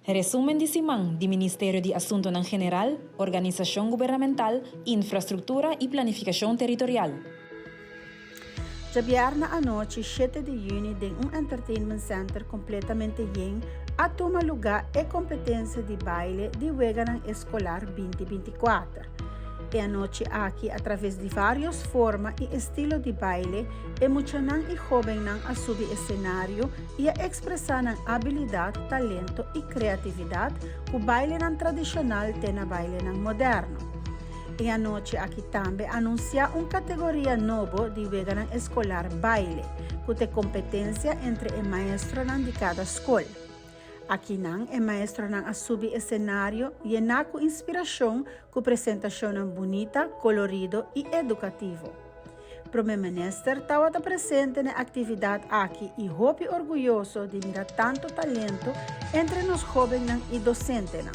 Resumen di siman di Ministerio di Asuntonan General, Organisacion Gubernamental, Infrastructura y Planificacion Territorial. Djabièrnè anochi shete di yüni den un entertainment center kompletamente yen a tuma lugá e kompetensia di baile di Weganan Eskolar 2024. E anochi aki a traves di vários forma i estilo di baile e muchanan i hóbennan a subi esenario i a ekspresá nan abilidat, talento i kreatividat ku bailenan tradishonal te na bailenan moderno. E anochi aki tambe anunsiá un kategoria nobo di weganan eskolar baile, ku ta e kompetensia entre e maestronan di kada skol. Akinan e maestronan a subi esenario yená ku inspirashon ku presentashonnan bunita, kolorido i edukativo. Prome Minister tawata presente na e aktividat aki i hopi orguyoso di mira tantu talento entre nos hóbennan i dosentenan.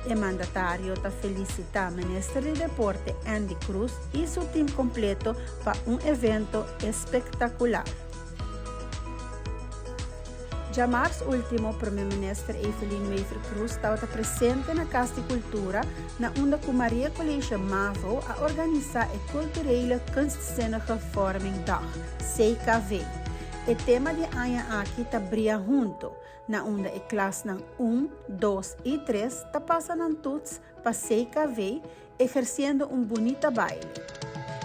E mandatario ta felisitá Minister di Deporte Endy Croes i su tim kompleto pa un evento espektakular. Djamars ultimo Prome Minister Evelyn Wever-Croes tabata presente na Cas di Cultura na unda cu Maria College Mavo a organisa e Culturele Kunstzinnige Vorming Dag, CKV. E tema di e aña aki ta Bria Hunto, na unda e klasnan un, dos y tres ta pasa nan toets pa CKV eherciendo un bunita baile.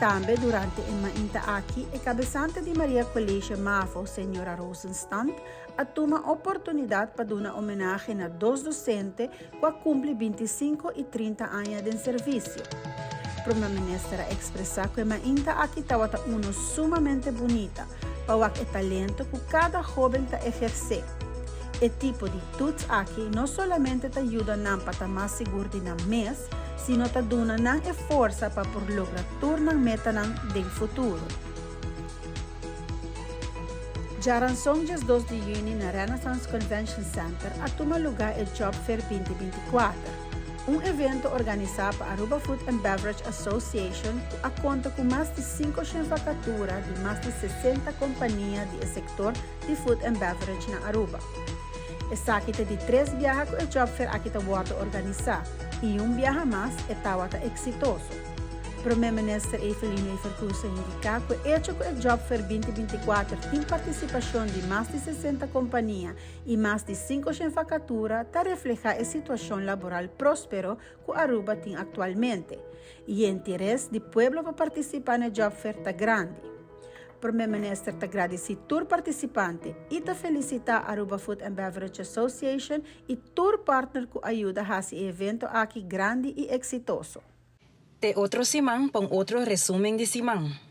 Tambe durante e mainta aki e cabesante di Maria College Mavo, Señora Rosenstand, a tuma oportunidad pa duna homenahe na dos docente cu a cumpli 25 y 30 aña den servicio. Prome Minister a expresa cu e mainta aki tawata uno sumamente bunita pa wak e talento cu cada hoben ta eherce. E tipo di toets aki no solamente ta yuda nan pa ta mas sigur di nan mes, sino ta duna nan e forsa pa por logra tur nan metanan den futuro. Djaranson 12 di yüni na Renaissance Convention Center a tuma lugá e Job Fair 2024, un evento organisá pa Aruba Food and Beverage Association ku a konta ku mas di 500 vakatura di mas di 60 kompania di e sektor di food and beverage na Aruba. Esaki ta di tres biaha ku e Job Fair aki ta wòrdu organisá i un biaha mas e tawata eksitoso. Prome Minister Evelyn Wever-Croes a indica cu e hecho cu e Job Fair 2024 tin participacion di mas di 60 compania y mas di 500 vacatura ta refleha e situacion laboral prospero cu Aruba tin actualmente y e interes di pueblo pa participa na e Job Fair ta grandi. Prome Minister ta gradici tur participante y ta felicita Aruba Food and Beverage Association y tur partner cu a yuda haci e evento aki grandi y exitoso. Te otro siman pa un otro resumen di siman.